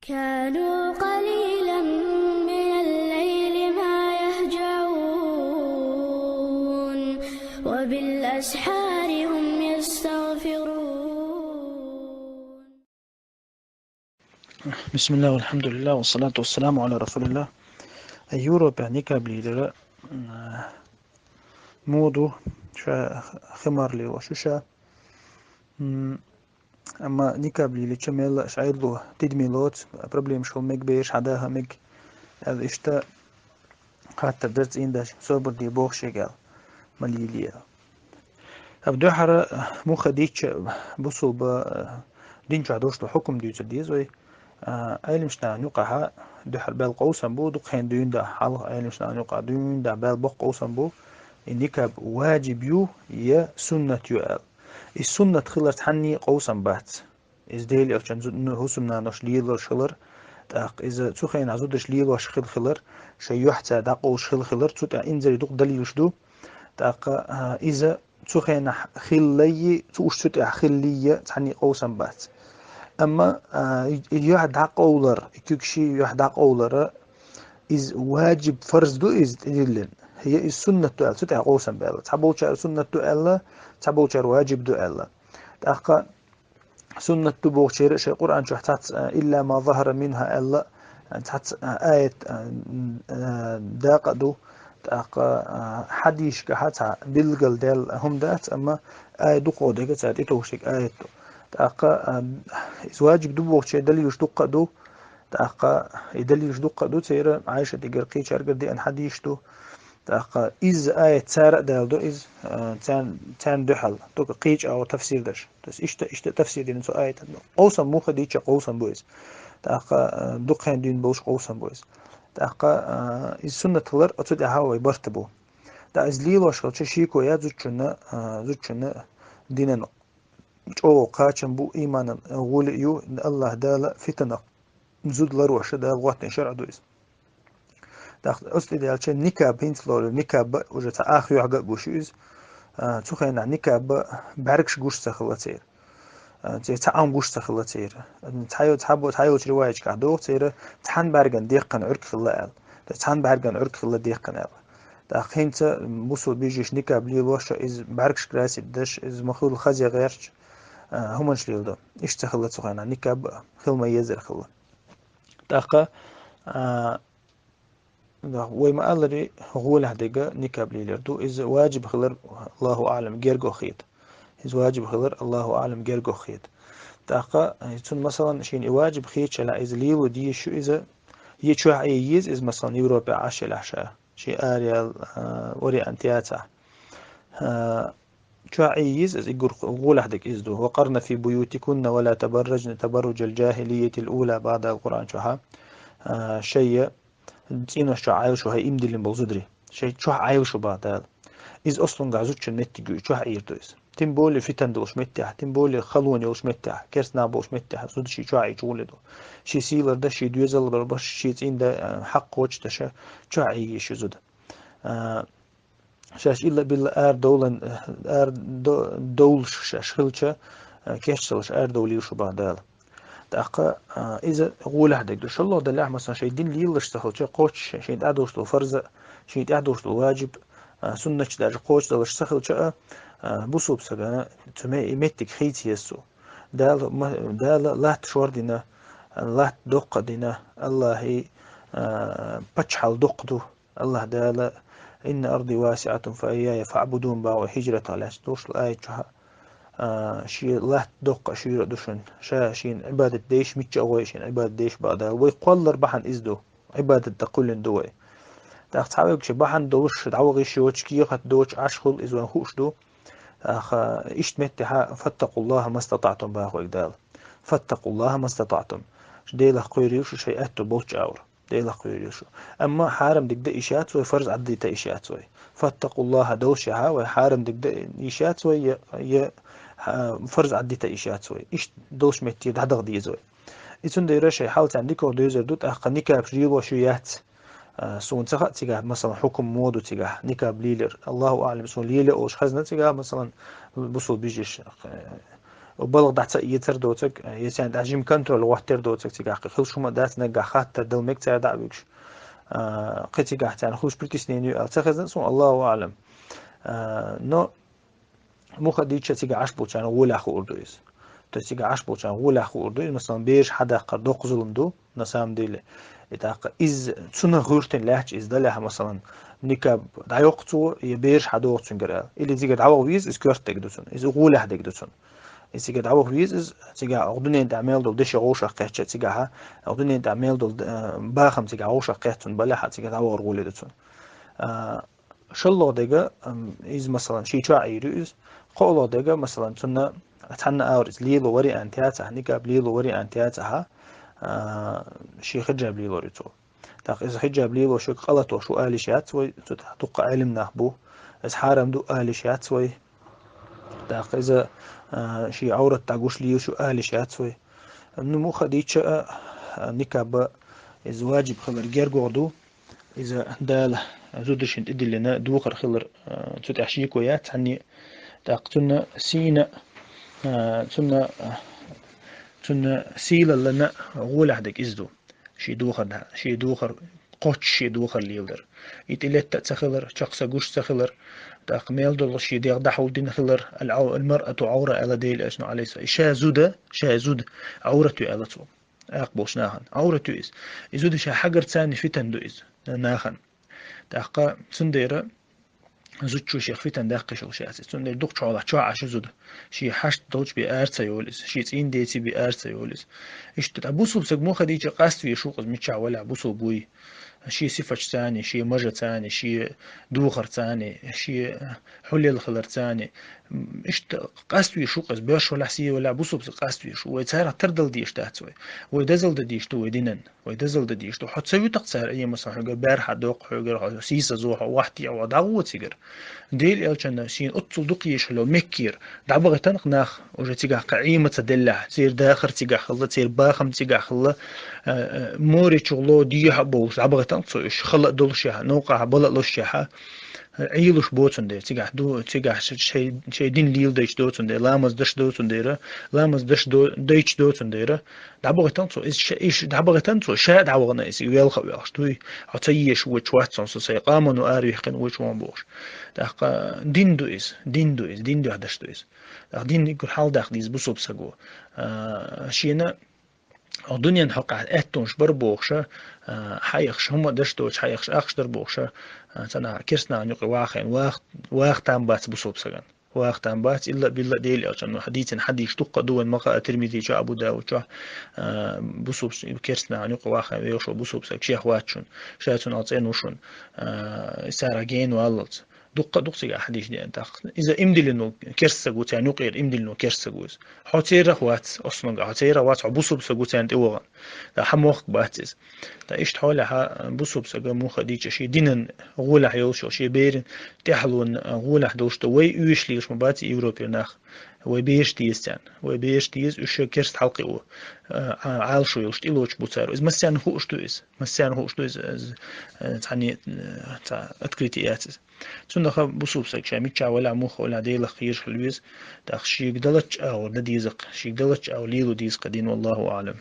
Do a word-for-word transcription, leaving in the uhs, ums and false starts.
كانوا قليلا من الليل ما يهجعون، وبالأسحار هم يستغفرون. بسم الله والحمد لله والصلاة والسلام على رسول الله. Европа никаб лелира, м, моду, ша химар лело, шу ша. М, амма никаб лелича мел шайдло, тидми лоц, проблема шул мег беш, хада мег. Ал ишта хаттар дар цӀийндаш, собар де бохшегал, ма лелия. Абдухара муха дича бусулба динча дошло хукум дюца дезой. Айлимшна нюкаха духар бел къовсам бу, дукхен дюнда, хал айлимшна нюка дюнда бел бох къовсам бу. И никаб ваджиб ю, я суннат ю ал. И суннат хилар цхьанни къовсам бац. Из Дела элчан зу-, ну, хӀусамнанош лелош хилар, тӀаккха иза цу хенахь зудаш лелош хил хилар, шай юьхьца дӀакъовлуш хил хилар, цу тӀехь инзаре дукха далилаш ду. ТӀаккха, а, иза цу хенахь хиллайи, цу уьш цу тӀехь хиллийя цхьанне къовсам бац. Амма, а, и, и юьхь дӀакъовлар, и куьг ши юьхь дӀакъовлара, из ваджиб, фарз ду иза тӀедиллина. Я из суннат ду аьлла, цу тӀехь къовсам баьлла. Цхьаболчара суннат ду аьлла, цхьаболчара ваджиб ду аьлла. ТӀаккха суннат ду бохучеран шайн Къуръан чохь цац, а, «Илла ма захара минха» аьлла, а, цац, а, аят, а, м, а, дакъа ду, тӀаккха, а, хьадисашкахь цхьа билгал даьлла хӀума дац, амма аят дукха дага цара тӀетовшиг аят ду. ТӀаккха, а, иза ваджиб ду бохучеран далилаш дуккха а ду, тӀаккха и далилаш дуккха а ду, церан Ӏайшатигара кхечаргара деана хьадисаш ду. ТӀаккха иза аят цара а даьлла ду, иза, а, царна, царна дуьхьал, только кхеча агӀо тафсир даш. То есть иштта, иштта тафсир дина цу аятан. Къовсам муха дийча, къовсам бу иза. ТӀаккха, а, дукхен дуьйна болуш къовсам бу иза. ТӀаккха, а, иза суннат хилар, оцу тӀехьа вай барт бу. ТӀаккха иза лелош хилча шеко яц зудчунна, а, зудчунна динан чӀогӀа кхачам бу, иманан гӀоли ю, Аллах Дала фитанах зуда ларваша Дала гӀоттина шарӀ ду иза. ТӀаккха оцу тӀе даьлча никаб, хӀинца лору никаб уже цхьа ах юьхьга а гуш ю иза. А, цу хенахь никаб бӀаьргаш гуш ца хилла церан. А, церан цхьа Ӏам гуш ца хилла церан. Цхьа йо-, цхьа бо-, цхьа йолчу риваечкахь догӀу церан цхьана бӀаьрган деккхана Ӏуьрг хилла аьлла. То есть цхьана бӀаьрган Ӏуьрг хилла деккхана аьлла. ТӀаккха хӀинца бусул бижиш никаб лелош, иза бӀаьргаш красить даш, иза махуьлу хазе гӀерташ, а, хӀуманаш леладо. Иштта ца хилла цу хенахь никаб хила ма езар хилла. ТӀаккха, а, да, вай ма-алларе, гӀолехь дерг никаб лелар ду. Иза ваджиб хилар, Аллаху аӀлам, герго хета. Иза ваджиб хилар, Аллаху аӀлам, герго хета. ТӀаккха, а, цунна, масалан, шена и ваджиб хетачалла иза лело дезаш ю иза, е чохь Ӏе еза иза, масалан, Европе Ӏаш елахь ша. Шен араял, а, вариант яцахь. А, чохь Ӏе еза иза, и гур гӀолехь дерг иза ду. «Ва къарна фи буютикунна ва ла табарраджна табарруджал джахилиятил ула», бада Къуръан чохь. А, шайя цӀенош чохь Ӏайла шу хьай имдиллина болу зударий. Шай чохь Ӏайла шу бада Дала. Иза ослунгахь зудчун меттиг ю, чохь Ӏийр ду иза. Тем более фитан долуш меттехь, тем более халон йолуш меттехь, керстанах болуш меттехь, зуда ши чохь Ӏийча гӀоле ду. Ши сийлар да, ши доьзал бар баш, ши цӀийнда, а, хьакъ кхочуш даша, чохь Ӏийгий шу зуда. А, шаьш илла-билла ара довлан, ара до-, довлуш шаьш хилча, а, кечдалаш ара довлийла шу бан Дала. ТӀаккха, а, иза гӀолехь дерг ду. ШоллагӀа даллехь, масалан, шайн дин лелалаш ца хилча, кхоччуш шайн тӀаьхьадолуш долу фарза, шайн тӀаьхьадолуш долу ваджиб, а, суннаташ даже кхочушдалаш ца хилча а, а, бусулба сагана цу ме-, и меттиг хийца еза цо. Дала ма-, Дала латта шор дина, латта доккха дина, Аллахьи, а, паччахьалла доккха ду. Аллах Дала: «Инна арди васиатун фа ийяя фаъбудун», боху хьижрата лаьцна долуш аят чохь. А, шен латта доккха а шуьйра а ду шуна. Ша шена Ӏибадат деш, мичча а гӀой шена Ӏибадат деш бан Дала. Вай кхоллар бахьана иза ду. Ӏибадат дан кхоьллина ду вай. ТӀаккха цхьа вайга шен бахьана долуш, дӀавахиш йоцуш, кехат доцуш Ӏаш хуьлу, иза вайн хууш ду. ТӀаккха иштта меттехьа: «Фаттакъуллаха мастатаътум», боху вайга Дала. «Фаттакъуллаха мастатаътум». Шу Делах кхоьрийла шу шайн аьтто болчу агӀор. Делах кхоьрийла шу. Амма хьарам дерг дан йиш яц вай, фарз Ӏаддита йиш яц вай. «Фаттакъуллаха» долуш яхьа, вай хьарам дерг дан йиш яц вай, я, я, а, фарз Ӏаддита йиш яц вай. Иштта долуш метте дӀадаха деза вай. И цундела шайн хьал царна дикох доьзар ду, тӀаккха никабаш лелош ю яц. А, суна ца хаьа цигахь, масалан, хьукум мо ду цигахь, никаб лелар. Аллаху аълам, суна лело олуш хезна цигахь, масалан, бусул бижиш, а, балха дӀа ца эцар доцург, э, е царна тӀехь жима контроль гӀоттар доцург, цигахь кхин хилла хӀума дац, наггахь хаттар дала мега цара дӀа а вуьгуш. Э, кхин цигахь царна хилла притеснени ю аьлла ца хезна суна, Аллаху аӀлам. Э, но муха дийча цигахь Ӏаш болчарна гӀолехь хуур ду иза. То есть цигахь Ӏаш болчарна гӀолехь хуур ду иза, масалан, бераш хьадаккхар доккха зулам ду, на самом деле. И тӀаккха иза цунах гӀуьртина лаьтташ иза далехь, масалан, никаб дӀайоккху цо, я бераш хьадоху цуьнгара аьлла. Или цигара дӀаваха веза, иза коьрта дерг ду цунна, иза гӀолехь дерг ду цунна. Иза цигара дӀаваха веза, иза цигахь оха дуьнен тӀехь мел долу деши вовшах кхетча цигахь, оха дуьнен тӀехь мел долу, э, бахам цигахь вовшах кхетта цунна балехь, цигара дӀавахар гӀоле ду цунна. А, шоллагӀа дега, ам, иза, масалан, шен чохь Ӏийр ю иза. КхоалгӀа дега, масалан, цунна цхьанна агӀор иза лело вариант яцахь, никаб лело вариант яцахь, а, шен хиджаб лелор ю цо. ТӀаккха иза хиджаб лело шуьга къа латош ву алиш яц вай, цу тӀехь дуккха Ӏелам нах бу. Иза хьарам ду алиш яц вай. ТӀаккха иза, а, шен Ӏаврат дӀагуш лелаш ву алиш яц вай. Ну, муха дийча а, а, никаб иза ваджиб хилар гергогӀ ду. Иза Дала зуда шина тӀедиллина духар хилар, а, цу тӀехь шеко яц цхьанне. ТӀаккха цунна сийна, а, цунна, а, цунна сийлаллина гӀолехь дерг иза ду. Шен духар да, шен духар, кхоччуш шен духар леладар. И тӀелетта а ца хилар, чекх са гуш ца хилар, тӀаккха мел долу шен дегӀ дӀахьулдина хилар, ал-Ӏав-, ал-маръату Ӏавра аьлла Делан Элчано, Ӏалайхиссалам. И ша зуда, ша зуда, Ӏаврат ю аьлла цо. Акха болчу нахана. Ӏаврат ю иза. И зуда ша хьагарца а фитан ду иза, нахана. ТӀаккха цундела зудчо шех фитан даккхийш йолуш яц иза. Цундела дукхачу хьолахь чохь Ӏаш ю зуда. Шен хьашт долчу бен ара ца йолу иза. Шен цӀийнан деций бен ара ца йолу иза. Иштта, ткъа бусулба саг муха дийча къаст веш ву-кх иза, миччахь валахь бусулба вуй. Шен сифаташца а, шен мажаца а, шен духарца а, шен хьулел хиларца а. М, иштта къаст веш ву-кх иза, боьрша валахь, сий валахь, бусулба саг къаст веш ву. Вай царах тардала дезаш дац вай. Вай дозалла дан дезаш ду вай динан. Вай дозалла дан дезаш ду. Хьо ца вуьту-кх цара, э, масалан, хьоьгара бер хьадоккху, хьоьгара хьо сийсазо, хьо охьатеӀо, дӀагӀо цигара. Делан Элчанна шена оццул дукха езаш хилла Меккера. ДӀабахийтина-кх нах, уже цигахь кхин Ӏема ца деллехь, церан дахар цигахь хилла, церан бахам цигахь хилла, э, э, море чу ло дехьа а бовлуш, дӀабахийтина-кх цо уьш, хала а долушехь, новкъахь бала а лошехь, Ӏийлуш боцун дера, цигахь ду, цигахь ш-, шай, шай дин леладайча доцун дера, ламаз даш доцун дера, ламаз даш до-, дайча доцун дера, дӀабахийтина цо, иза ша, иза дӀабахийтина цо, ша а дӀавахана иза, велха а ваьлхаш дуй, хьо ца езаш вочу вац со, со сайн къамано аравихкина вочу вон бохуш. ТӀаккха дин ду иза, дин ду иза, дин дуьхьа даш ду иза. ТӀаккха дин уггар хьалдаккха деза бусулба саго. А, шена Оха дуьненан хьокъехь аьттонаш бара бохуша, а, хьаехаш, хӀума даш доцуш, хьаехаш ахча дара бохуша, а, цхьа наха керста нахана юкъе вахийна, ваха, ваха там бац бусулба сагана. Ваха там бац, илла а билла а Делан Элчано хьан дийцина хьадисаш дуккха а ду вайн ма-кха а Тирмизи чохь, Абу Давуд чохь, а, бусулба с-, керста нахана юкъе вахийна вехаш волу бусулба саг шех вац шуна, ша цунна алцӀен ву шуна, а, царах гена валлалц. Дуккха а дукха цигахь хьадисаш деана тӀаккха. Иза имдиллина ву керста саг ву, царна юкъера имдиллина ву керста саг ву иза. Хьо церах вац, основном, хьо церах вац, хьо бусулба саг ву царна тӀе вахана. Ткъа хьан мохк бац иза. Ткъа иштта хьолехь бусулба сага муха дийча шен динан гӀолехь йолуш йолу, шен беран тӀаьхьалонан гӀолехь долуш ду. Вай оьшуш лелаш ма бац и Европера нах. Вай бераш деза царна. Вай бераш деза, уьш шайн керста хьалкхио. А, а, Ӏалашо йолуш тӀелоцуш бу цара. Иза массарна хууш ду иза. Массарна хууш ду иза, иза, э, цхьанне, э, цхьа открытие яц иза. Цунах бусулба саг ша миччахь валахь, муха валахь, Делах кхераш хила веза. ТӀаккха шега даллачу агӀор дан деза-кх, шега даллачу агӀор лело деза-кх дин, валлаху аӀлам.